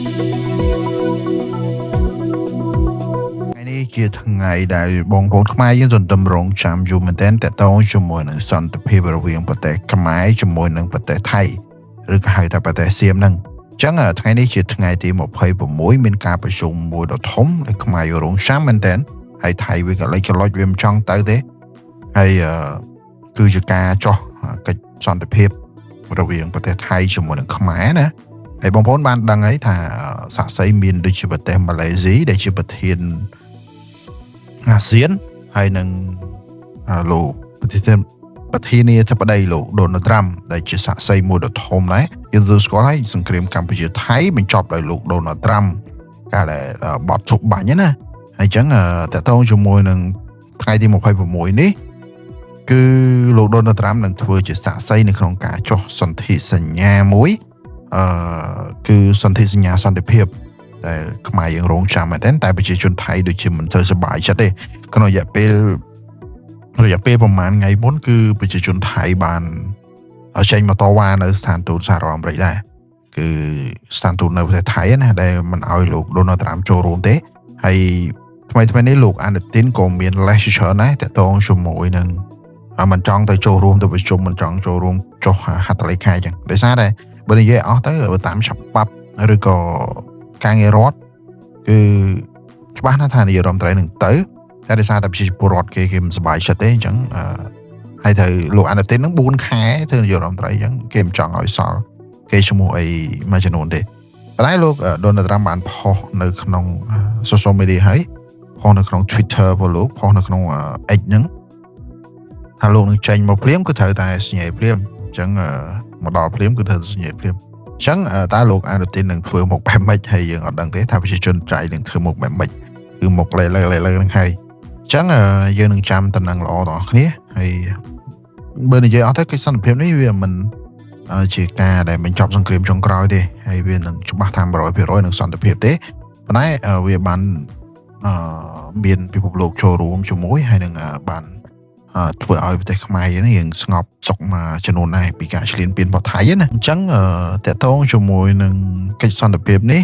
ថ្ងៃនេះជាថ្ងៃដែលបងប្អូនខ្មែរយើងទន្ទឹមរង់ចាំយូរមែនទែនតកតងជាមួយនឹងសន្តិភាពរវាងប្រទេសខ្មែរជាមួយនឹងប្រទេសថៃឬក៏ហៅថាប្រទេសសៀមហ្នឹងអញ្ចឹងថ្ងៃនេះជាថ្ងៃទី26មានការប្រជុំមួយដ៏ធំដែលខ្មែរយករងចាំមែនទែនហើយថៃវាក៏លេចក្លុចវាមិនចង់ទៅទេហើយគឺជាការចោះកិច្ចសន្តិភាពរវាងប្រទេសថៃជាមួយនឹងខ្មែរណាហើយបងប្អូនបានដឹងហើយថាសាក់សីមានដូចជាប្រទេសម៉ាឡេស៊ីដែលជាប្រធានអាស៊ានហើយនឹងលោកប្រធានប្រធានាធិបតីលោកដូណាល់ត្រាំដែលជាសាក្សីមួយដ៏ធំដែរយើងទទួលស្គាល់ហើយសង្គ្រាមកម្ពុជាថៃបញ្ចប់ដោយលោកដូណាល់ត្រាំកាលដែលបត់ជប់បាញ់ណាហើយអញ្ចឹងតកតងជាមួយនឹងថ្ងៃទី26នេះគឺលោកដូណាល់ត្រាំនឹងធ្វើជាសាក្សីនៅក្នុងការចុះសន្ធិសញ្ញាមួយអឺគឺសន្ធិសញ្ញាសន្តិភាពដែលខ្មែរយើងរងចាំមែនទែនតែប្រជាជនថៃដូចជាមិនសូវសប្បាយចិត្តទេក្នុងរយៈពេលប្រហែលថ្ងៃមុនគឺប្រជាជនថៃបានចេញមកតវ៉ានៅស្ថានទូតសហរដ្ឋអាមេរិកដែរគឺស្ថានទូតនៅប្រទេសថៃណាដែលមិនឲ្យលោកដូណាល់ត្រាំចូលរួមទេហើយថ្មីថ្មីនេះលោកអានុទីនក៏មានលេសច្រើនដែរតកតងជាមួយនឹងមិនចង់ទៅចូលរួមទៅប្រជុំមិនចង់ចូលរួមចុះហត្ថលេខាអញ្ចឹងដោយសារតែបើនិយាយអស់ទៅបើតាមច្បាប់ឬក៏ការងាររដ្ឋគឺច្បាស់ណាស់ថានាយករដ្ឋមន្ត្រីនឹងទៅតែដោយសារតែប្រជាពលរដ្ឋគេមិនសប្បាយចិត្តទេអញ្ចឹងហើយត្រូវលោកអានុទីននឹង4ខែធ្វើនាយករដ្ឋមន្ត្រីអញ្ចឹងគេមិនចង់ឲ្យសល់គេឈ្មោះអីមួយចំនួនទេប៉ុន្តែលោកដូណាល់ត្រាំបានផុសនៅក្នុង social media ហើយផុសនៅក្នុង Twitter របស់លោកផុសនៅក្នុង X ហ្នឹងថាលោកនឹងចេញមកភ្លាមគឺត្រូវតែសញ្ញាភ្លាមអញ្ចឹងមកដល់ភ្លាមគឺត្រូវសញ្ញាភ្លាមអញ្ចឹងតើលោកអានុទីននឹងធ្វើមកបែបម៉េចហើយយើងអត់ដឹងទេថាប្រជាជនចៃនឹងធ្វើមកបែបម៉េចគឺមកលេលើលេលើនឹងហើយអញ្ចឹងយើងនឹងចាំតំណែងល្អទាំងអស់គ្នាហើយបើនិយាយអស់ទៅកិច្ចសន្តិភាពនេះវាមិនជាការដែលបញ្ចប់សង្គ្រាមចុងក្រោយទេហើយវានឹងច្បាស់ថា100%នឹងសន្តិភាពទេប៉ុន្តែវាបានមានពិភពលោកចូលរួមជាមួយហើយនឹងបានធ្វើឲ្យប្រទេសខ្មែរយើងនេះរៀងស្ងប់សុខមួយចំនួនដែរពីការឈ្លានពានរបស់ថៃណាអញ្ចឹងតកតងជាមួយនឹងកិច្ចសន្តិភាពនេះ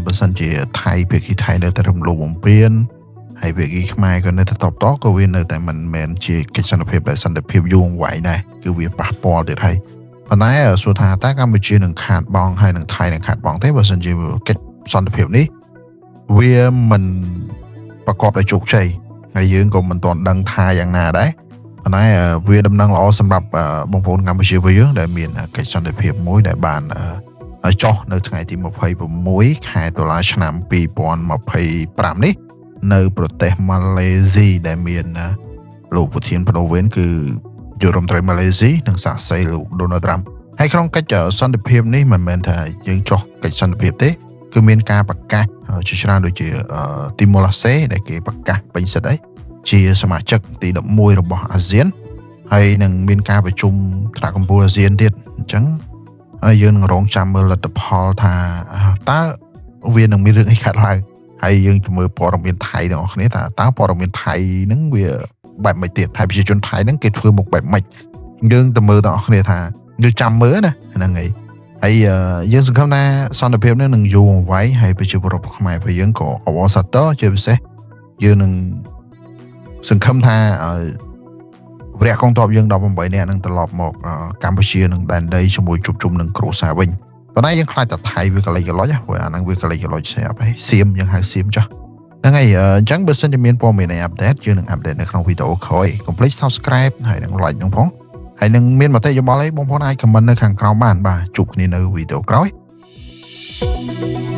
បើសិនជាថៃភាគីថៃនៅតែរំលោភបំពានហើយភាគីខ្មែរក៏នៅតែតបតក៏វានៅតែមិនមែនជាកិច្ចសន្តិភាពដែលសន្តិភាពយូរអង្វែងដែរគឺវាប៉ះពាល់ទៀតហើយប៉ុន្តែសួរថាតើកម្ពុជានឹងខាតបង់ហើយនឹងថៃនឹងខាតបង់ទេបើសិនជាកិច្ចសន្តិភាពនេះវាមិនប្រកបដោយជោគជ័យហើយយើងក៏មិនទាន់ដឹងថាយ៉ាងណាដែរប៉ុន្តែវាដំណឹងល្អសម្រាប់បងប្អូនកម្ពុជារបស់យើងដែលមានកិច្ចសន្តិភាពមួយដែលបានចុះនៅថ្ងៃទី26ខែតុលាឆ្នាំ2025នេះនៅប្រទេសម៉ាឡេស៊ីដែលមានលោកប្រធានប្ដូរវេនគឺនាយករដ្ឋមន្ត្រីម៉ាឡេស៊ីនិងសាក្សីលោកដូណាល់ត្រាំហើយក្នុងកិច្ចសន្តិភាពនេះមិនមែនថាយើងចុះកិច្ចសន្តិភាពទេគឺមានការប្រកាសជាច្រើនដូចជាទីម៉ូឡាសេដែលគេប្រកាសពេញសិទ្ធិអីជាសមាជិកទី11របស់អាស៊ានហើយនឹងមានការប្រជុំថ្នាក់កម្ពុជាអាស៊ានទៀតអញ្ចឹងហើយយើងនឹងរងចាំមើលលទ្ធផលថាតើវានឹងមានរឿងអីកើតឡើងហើយយើងទៅមើលព័ត៌មានថៃទាំងអស់គ្នាថាតើព័ត៌មានថៃហ្នឹងវាបែបម៉េចទៀតហើយប្រជាជនថៃហ្នឹងគេធ្វើមុខបែបម៉េចយើងទៅមើលទាំងអស់គ្នាថាយើងចាំមើលណាហ្នឹងហើយហើយយើងសង្ឃឹមថាសន្តិភាពនេះនឹងយូរអង្វែងហើយប្រជាពលរដ្ឋខ្មែររបស់យើងក៏អបអរសាទរជាពិសេសយើងនឹងសង្ឃឹមថាវរៈកងទ័ពយើង18នាក់នឹងត្រឡប់មកកម្ពុជានឹងដែនដីជាមួយជួបជុំនឹងគ្រួសារវិញប៉ុន្តែយើងខ្លាចតែថៃវាកលិចកលុចព្រោះអាហ្នឹងវាកលិចកលុចស្រាប់ហើយសៀមយើងហៅសៀមចុះហ្នឹងហើយអញ្ចឹងបើសិនជាមានព័ត៌មានអី update យើងនឹង update នៅក្នុងវីដេអូក្រោយកុំភ្លេច Subscribe ហើយនឹង Like នឹងផងហើយនឹងមានមតិយោបល់អីបងប្អូនអាច comment នៅខាងក្រោមបានបាទជួបគ្នានៅវីដេអូក្រោយ។